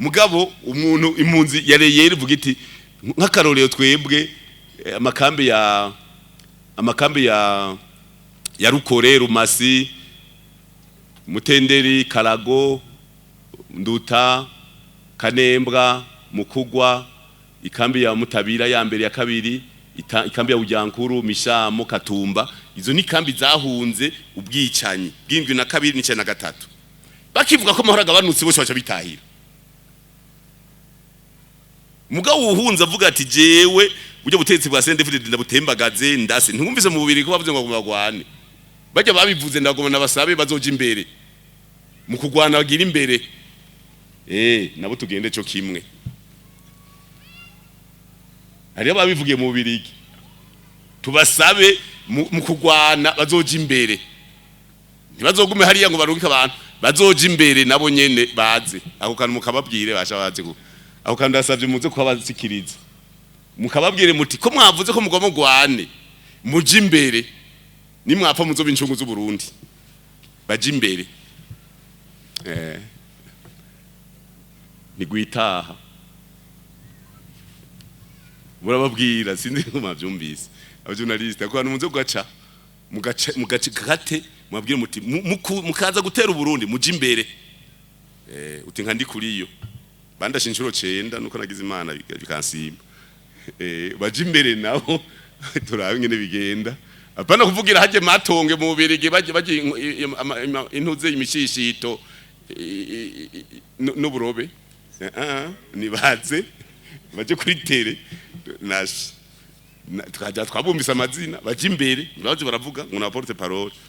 Mugabo umuntu impunzi yareye ivuga iti, nk'akarorero, twebwe amakambi ya Rukore, Rumasi, Mutenderi, Karago, Nduta, Kanembwa, Mukugwa, ikambi ya Mutabira ya mbere, ya kabiri, ikambi ya Ujyankuru, Mishamo, Katumba, izo ni kambi zahunze ubwicanyi bw'72 n'93. Bakivuga ko amahoro agabanutse, bose baca bitahira. Mugabo uwuhunze avuga ati: "Jewe buryo butegetsi bwa CNDD-FDD ndabutembagaze." Ndase ntiwumvise mu bubiri ko bavuze ngo bagwane? Bajya babivuze, ndagoma nabasabe bazoja imbere mu kugwana, bagira imbere, nabo tugende cyo kimwe. Hariyo babivugiye mu Bubirigi, tubasabe mu kugwana bazoja imbere, ntibazogume hariya ngo barungike abantu, bazoja imbere nabo nyene baze. Ako kantu mukababwire, basha baze ku ako kantu. Ndasavye muze kubasikiriza, mukababwire muti: "Ko mwavuze ko mugomba mugwane, muje imbere, nimwapfa muzoba incungu z'u Burundi." Baje imbere, ntigwitaha. Murababwira, sinzi ko mwavyumvise, abajournaliste, ko muze kugaca mugaca mugaca kate, mwabwire muti: "Mukaza gutera Uburundi, muje imbere." Uti nka ndi kuriyo bandashe inshuro 9, nuko nagize Imana bikansimba. Baje imbere nabo, turabe ingene bigenda. Apana kuvugira haje matonge mu Bubirigi, baje intuze, imishishito n'uburobe. Nibaze baje kuri terrain, nashe tukaja twabumvise amazina, baje imbere, baje baravuga ngo na porte parole.